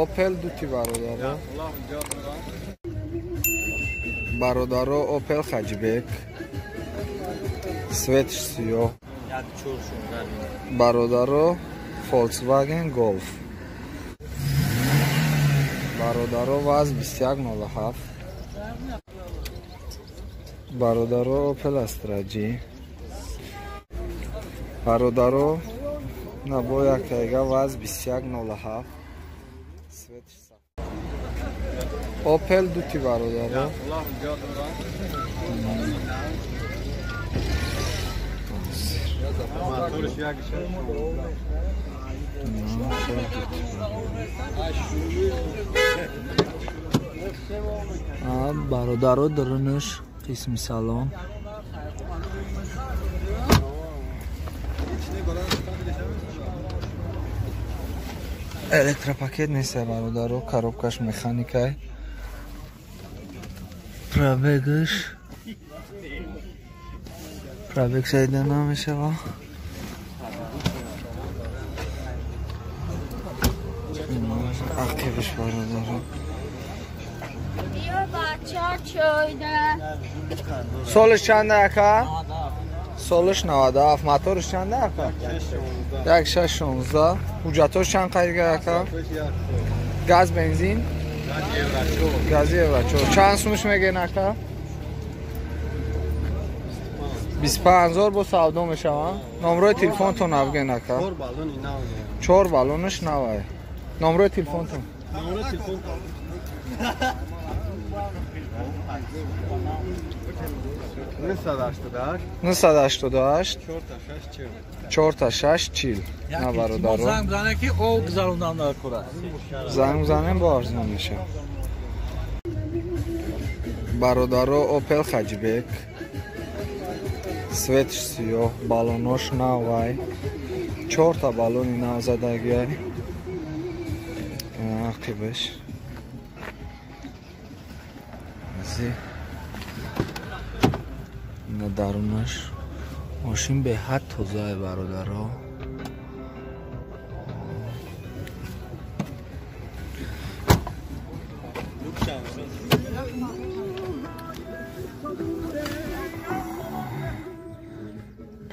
Opel дути бародаро. Бародаро Opel Hatchback. Светш сиёҳ. Бародаро Volkswagen Golf. Бародаро ВАЗ 2107. Бародаро Opel Astra G. Бародаро набо яктайга ВАЗ 2107. Светш Opel дути бародаро. Бародаро дарунаш қисми салон. Электропакет нест бародаро, коробкаш механикай. Пробегаш пробег шайда намешава. Ақибиш бародаро. Солиш чанда ака? Солиш 97, моториш чанда ака? 1616. Ҳуҷҷатош чанд қайдга ака? Газ, бензин? Газ евро 4. Чанд сумш мегӯен ака? 25 000 бо савдо мешаванд. Номрои телефонтон абген ака? 4 баллонаш навай. Номрои телефонтон? Номрои телефон 988 4 6 40. На бародаро. Занг бизанем ки об гузарондан дар кора. Занг бизанем бо арзон мешавад. Бародаро Opel Hatchback. Светш сиёҳ, баллонош навай. 4 та баллони нав задагиай. Ақибаш. Ази. На дарунаш. Мошин беҳад тозае бародаро.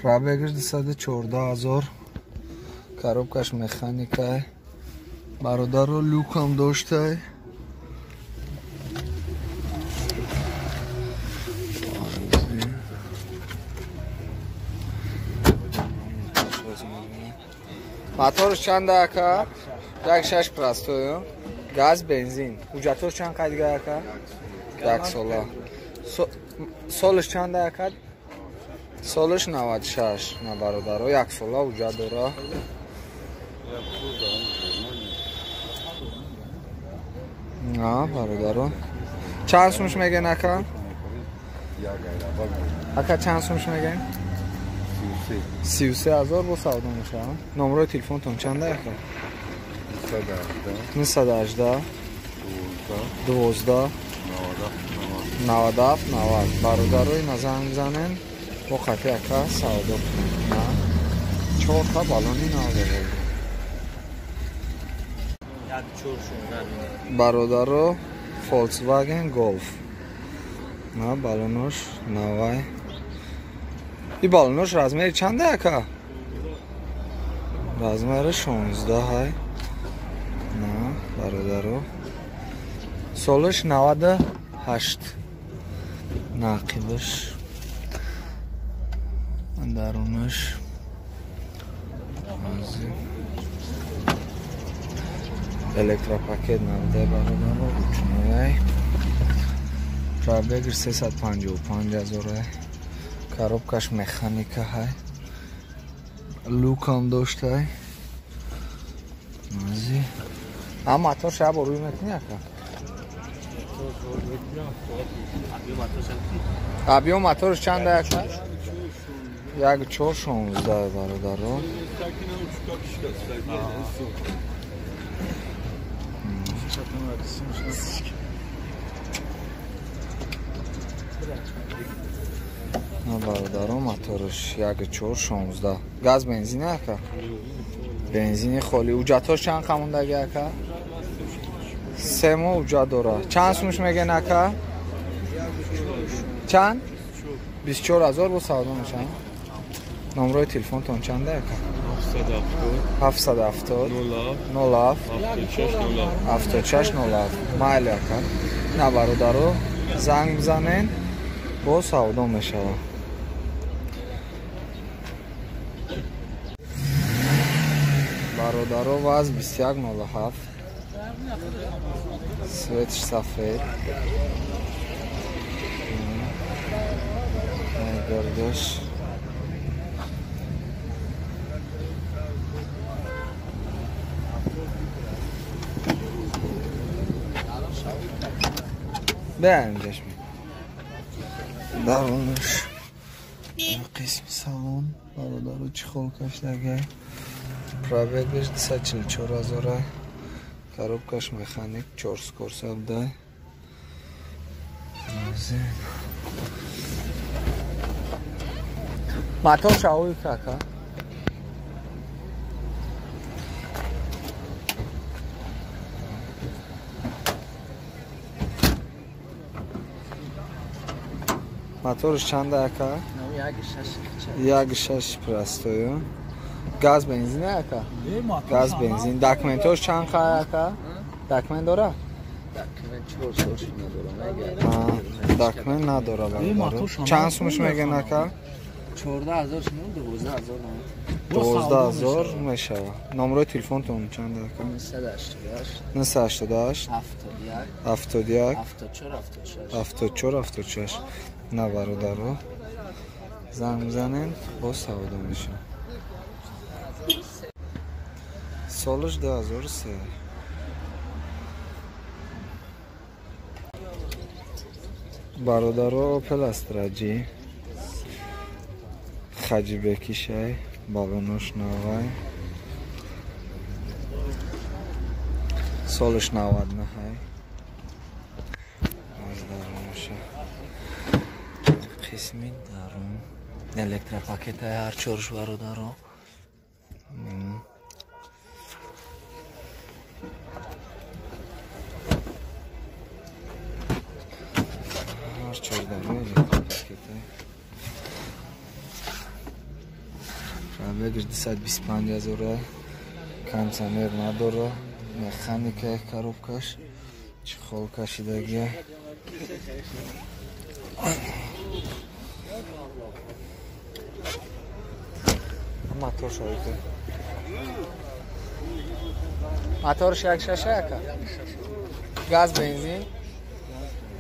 Пробегаш 214 000. Коробкаш механикай. Бародаро люкам доштай. Моторш чанда ака? 1.6 простой. Газ, бензин. Ҳуҷҷатош чанд қайдга ака? Як сола. Солиш чанда ака? Солиш 96. На бародаро, як сола ҳуҷҷат дора. На бародаро. Чанд сумш мегӯен ака? Ака чанд сумш мегӯен? 33 000 бо савдо мешавад. Номрои телефонтон чанда ака? 918 12 97 90. Бародаро ина занг бизанен бо қати ака савдо кунед. На 4 та баллони нав дорад. Бародаро Volkswagen Golf. На баллонош навай. И баллонош размери чанда ака? Размери 16 ҳай. На бародаро. Солиш 98. На ақибаш. Дарунаш. Электропакет набудай бародаро, ручной. Пробег 355 000. Коробкаш механика ҳай. Люкам доштай. Мази. А мотор шаб рӯй мекунӣ ака? Объём моторш чанда ака? 1.416 бародаро. Бародаро моторш 1.416. Газ бензин ака? Бензини холи. Ҳуҷҷатҳош чанд қамондаги ака? 3 моҳ ҳуҷҷат дора. Чанд сумш мегӯен ака? Чанд? 24000 бо савдо мешавад. Номрои телефонтон чанда ака? 770 07 76 07. Майли ака. На бародаро, занг бизанен, бо савдо мешавад. Бародаро, ВАЗ 2107. Светш сафед. Гардаш. Беам ҷашми. Дарунаш. Қисми салон. Бародаро, чехол кашдагай. Пробегаш 244 000. Коробкаш механик 4 скорса бдай. Мотор шауи кака? Моторш чанда ака? 1.6 простой. Газ бензин ака? Газ бензин. Документош чанд хай ака? Документ дора? Документ 4 сол шуд надора. Документ надора бародаро. Чанд сумш мегӯен ака? 14000 сум, 12000. 12000 мешавад. Номрои телефонтон чанд ака? 988 988 71 71 74 76 74 76. На бародаро, занг бизанен, боз савдо мешавад. Солаш 2003. Бародаро, Opel Astra G хаҷибекишай, балонош навай, солаш 99. Аз даруноша қисми дарун электропакетаи ҳар чорш бародаро. Ҳар чор дарун электропакетаи. Пробегаш 225 000. Кондиционер надора, механика коробкаш, чехол кашидагия. Мотор шоита. Моторш 1.6 ака? Газ бензин?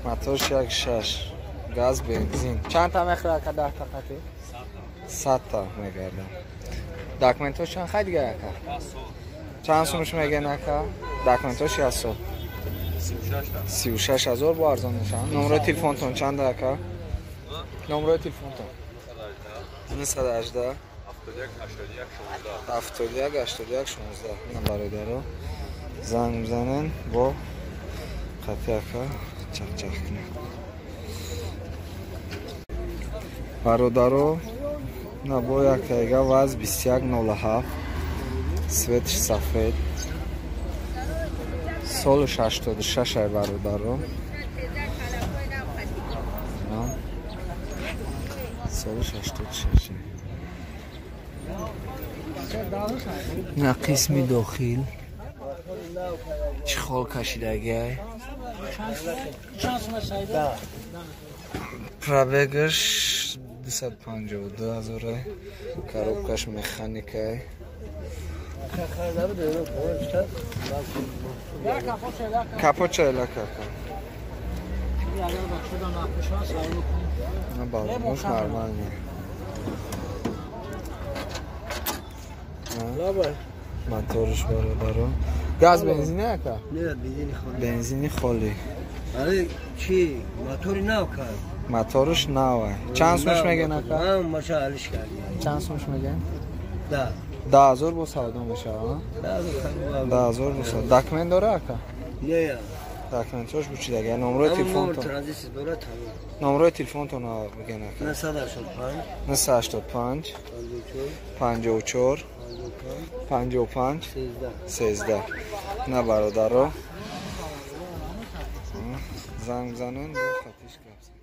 Моторш 1.6. Газ бензин. Чанд та мехӯрад ака 10 та қати? 100 та мегардам. Документош чанд хай дига ака? Чанд сумш мегӯен ака? Документош 1 сол. 36000 бо арзон мешавад. Номрои телефонтон чанд ака? Номрои телефонтон 918 71 81 16. На бародаро, занг бизанен, бо қати ака чақчақ кунед. Бародаро, на бо як тайга ВАЗ 2107, светш сафед, солш 86 ай бародаро. Солш 86. На қисми дохил чехол кашидагиай. Пробегаш 252 000. Коробкаш механикай. Капот чайла кака? На балонош нормально. Моторш бародаро. Газ бензини ака? Не, бензини холӣ. Бензини холӣ. Аре, чи? Мотори нав кард. Моторш нав. Чанд сумш мегӯен ака? Ман маша алиш кардем. Чанд сумш мегӯен? Да. 10000 бо савдо мешавад? 10000 бо савдо. Документ дора ака? Не. Документош бучидага. Номрои телефонтон. Транзит дора тамом. Номрои телефонтон бигӯен ака. 985 985 54 55 13. На бародаро, Занг бизанен, бо хатиш гап зан.